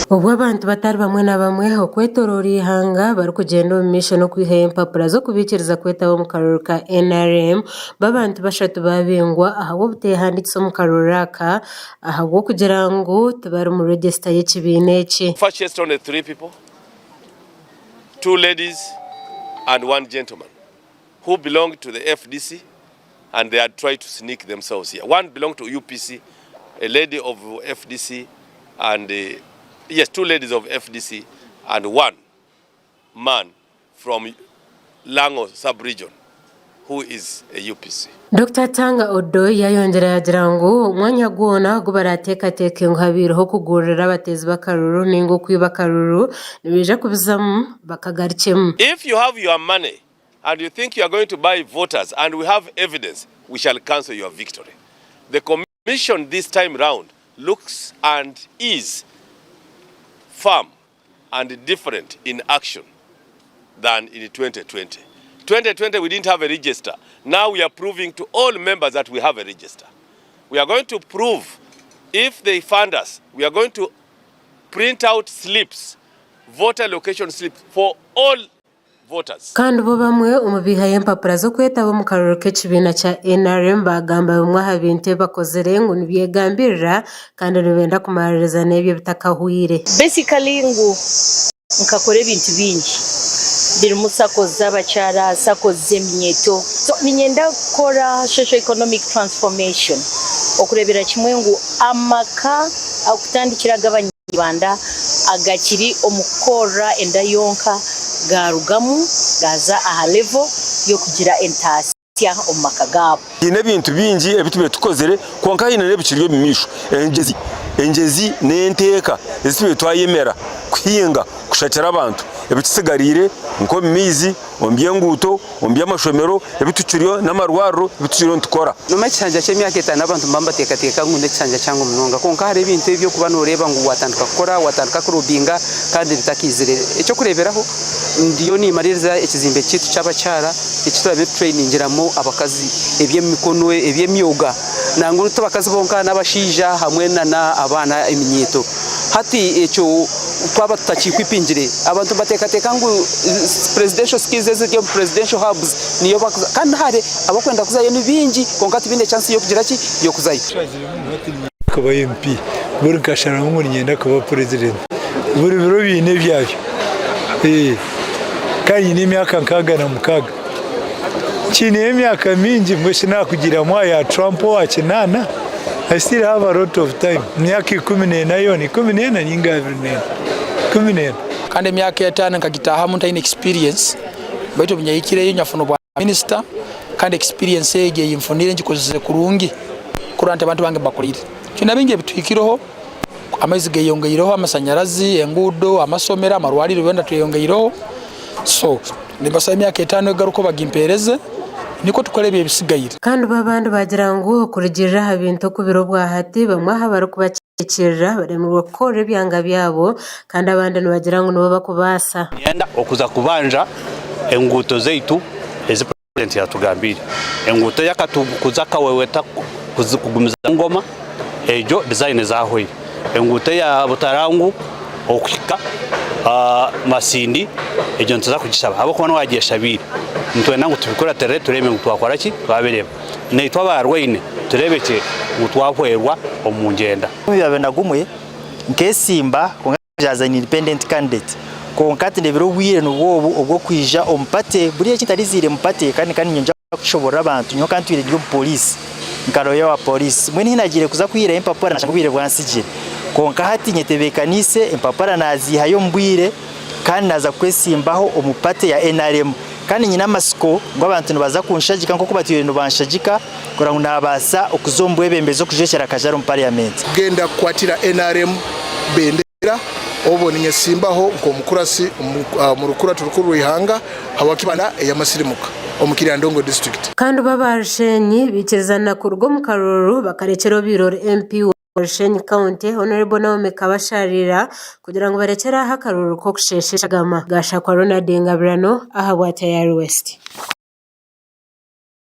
Obwo abantu batari bamwe na bamwe okwetoroora eihanga barikugyenda omu maisho n'okwihayo empapura z'okubaikiriza kwetaba omu karuuru ka NRM, b'abantu bashatu baabingwa ahabw'obuteehandiikisa omu karuuru aka ahabw'okugira ngu tibari mu regisita y'ekibiina eki. Purchased only three people, two ladies and one gentleman who belonged to the FDC and they had tried to sneak themselves here. One belonged to UPC, a lady of FDC and uh, yes, two ladies of FDC and one man from Lango sub-region who is a UPC. Dokita Tanga Odoi yayongyera yagira ngu omwanya gwona ogu barateekateeke ngu habaireho okugurira abateezi b'akaruru ninga okwiba akaruru nibaija kubizamu bakagarukyemu. If you have your money and you think you are going to buy voters and we have evidence, we shall cancel your victory. The commission this time round looks and is firm and different in action than in 2020. 2020 we didn't have a register. Now we are proving to all members that we have a register. We are going to prove if they fund us, we are going to print out slips, voter location slips for all voters. Kandi bo bamwe omu baihayo empapura z'okwetaba omu karuuru k'ekibiina kya NRM baagamba bimwe aha bintu ebi bakozire ngu nibyegambirira kandi nibenda kumaririza n'ebyo ebitakahwire. Basically ngu nkakora ebintu bingi birimu saccos z'abakyara, saccos z'eminyeeto so niinyenda kukora socio economic transformation okureebera kimwe ngu amaka okutandikira ag'abanyarwanda agakiri omu kukorera enda yonka gaarugamu gaaza aha level y'okugira entaasya omu maka gaabo. Haine ebintu bingi ebi tubaire tukozire kwonka haine n'ebikiri omu maisho. Engyezi engyezi n'enteeka ezi tubaire twayemera kuhinga kushakira abantu ebitutsigariire nk'omu maizi, omu by'enguuto, omu by'amashomero ebi tukiriyo n'amarwariro ebi tukiriyo nitukora. Noomanya ekishanja ky'emyaka etaano abantu nibaba nibateekateeka ngu n'ekishanja kihango munonga kwonka hariho ebintu ebi orikuba nooreeba ngu waatandika kukora, waatandika kurobinga kandi bitakaizire. Eky'okureeberaho ndiyo nimariiriza ekizimbe kyaitu ky'abakyara eki turaabe nitutureyiningira abakazi eby'emikono, eby'emyoga nangwa ti bakazi bonka n'abashaija hamwe n'abaana eminyeeto. Hati ekyo twaba tutakikwipingire abantu nibateekateeka ngu presidential skills eziri omu presidential hubs niyo barikuza kandi hare abarikwenda kuzayo ni baingi kwonka tibaine chance y'okugira ki y'okuzayo. Kuba MP buri nkasharamu ngu niinyenda kuba purezidenti buri biro biine ebyabyo kandi nyine emyaka 66 nkiineyo emyaka mingi mbwenu shi naakugiramu aha ya Trump owa kinaana I still have a lot of time emyaka 14 yoona 14 ninga 24 14. Kandi emyaka etaano nkagitaahamu ntaine experience baitu obu nyahikireyo nyafuna obwa minisita kandi experience egi ei nfunire ngikozeseze kurungi kurora nti abantu bange mbakorire. Twine bingi ebituhikireho, amaizi geyongeireho, amasanyarazi, enguudo, amasomero, amarwariro byona tweyongeireho so nimbasaba emyaka etaano egarukeho bagimpereze nikwo tukore ebi ebisigaire. Kandi bo abandi baagira ngu okurugiirira aha bintu oku biri obwahati, bamwe aha barikubakiikirira baremirwe kukorera ebyanga byabo kandi abandi nibagira ngu nibo barikubaasa. Niinyenda okuza kubanja enguuto zaitu ezi Purezidenti yatugambiire. Enguuto ey'Akatungu kuza Kaweweta kugumiza Ngoma egyo dizayini zahwaire. Enguuto eya Butarangu okuhika Masindi egyo nituza kugishaba ahabw'okuba niwe wagyeshabiire. Nitwenda ngu tubikuratirire tureebe ngu twakora ki twabireeba. Naitwe abarwaine tureebekye ngu twahwerwa omu ngyenda. 2021 nkesimba kwonka as an independent candidate kwonka hati ndebire obwire nibwo obu obw'okwija omu party buriya eki ntariziire mu party kandi kandi niinyija kushoborora abantu nyowe nka ntwire ndi omu police nka lawyer wa police mbwenu ahi nagiire kuza kwihirayo empapura nashanga obwire bwansigire kwonka hati nyetebeekaniise empapura naziihayo omu bwire kandi naaza kwesimbaho omu party ya nrm kandi nyine amatsiko ngu abantu nibaza kunshagika nk'oku batwire nibanshagika kureba ngu naabaasa okuza omu bwebembezi okujwekyera Kajari omu parliament. Kugenda kukwatira nrm bendera obwo ninyesimbaho nk'omukurasi omu rukurato rukuru rw'eihanga habwakibanda eyamasirimuka omu Kiryandongo district. Kandi bo aba Rushenyi baikirizana kuruga omu karuuru bakarekyera obaire ori MP wa Rushenyi County, Hon. Naomi Kabasharira kugira ngu barekyere aho akaruuru k'okusheesha eshagama. Gashakwa Ronald Ngabirano ahabwa Tayari West.